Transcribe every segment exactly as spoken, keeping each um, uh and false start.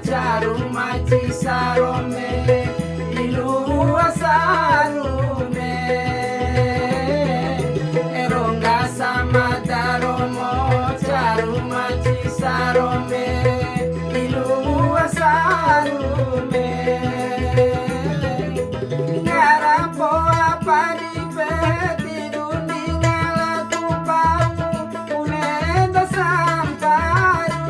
Caru maci sarome, ilu sarume. Rongga samada romo, caru maci sarome, ilu sarume. Ngara poa padi peti duni ngala tupau. Une da samparu,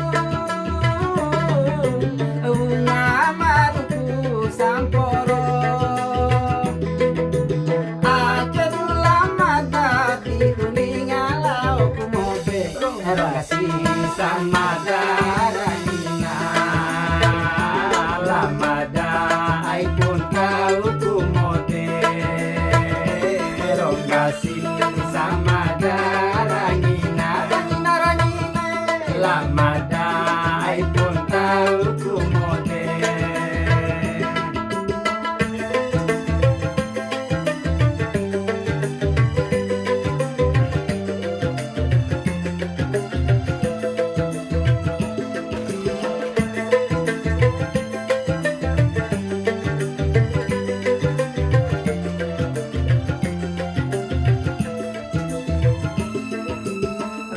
wunga maruku samporo. Ake dula mada ti kuninga lao ku mobe. Rongga si samada rangina. Lamada ai pun kau ku mobe. Rongga si samada rangina, rangina, rangina. Lamada ai pun tau ku mode.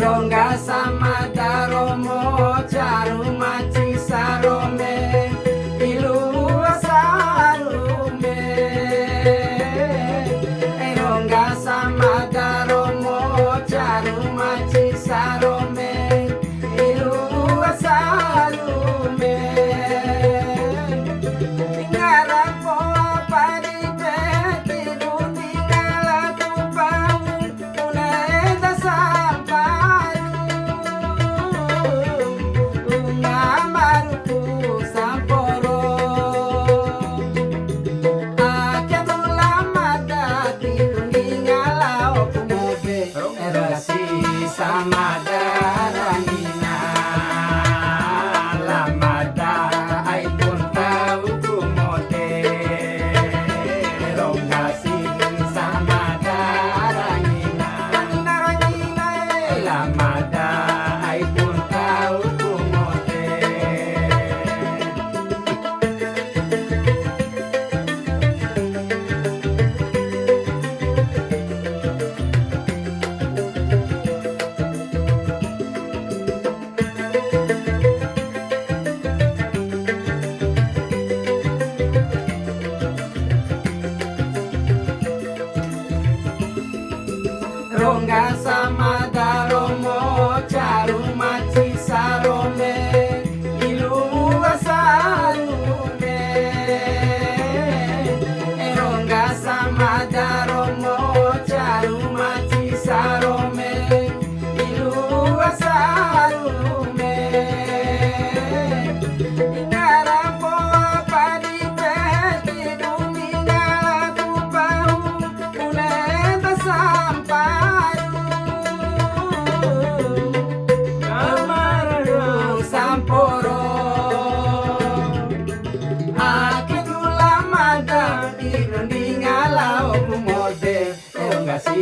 Rongga samada romo, caru maci sarome, ilu sarume. Rongga samada romo, caru maci sarome, ilu sarume. Ngara poa pari peti duni ngala tupau, une da samparu, wunga maruku samporo. Ake dula mada ti duni ngala oku mobe. Rongga si samada rangina, lamada ai pun tau ku mode. Rongga si samada rangina, rangina, rangina, lamada ai pun tau ku mode. Rongga samada romo, caru maci sarome, ilu sarume. Rongga samada romo, caru maci sarome, ilu sarume. Ngara poa padi peti duni ngala tupau, une da samparu, wunga maruku samporo. Ake dula mada ti duni ngala oku mode. Rongga si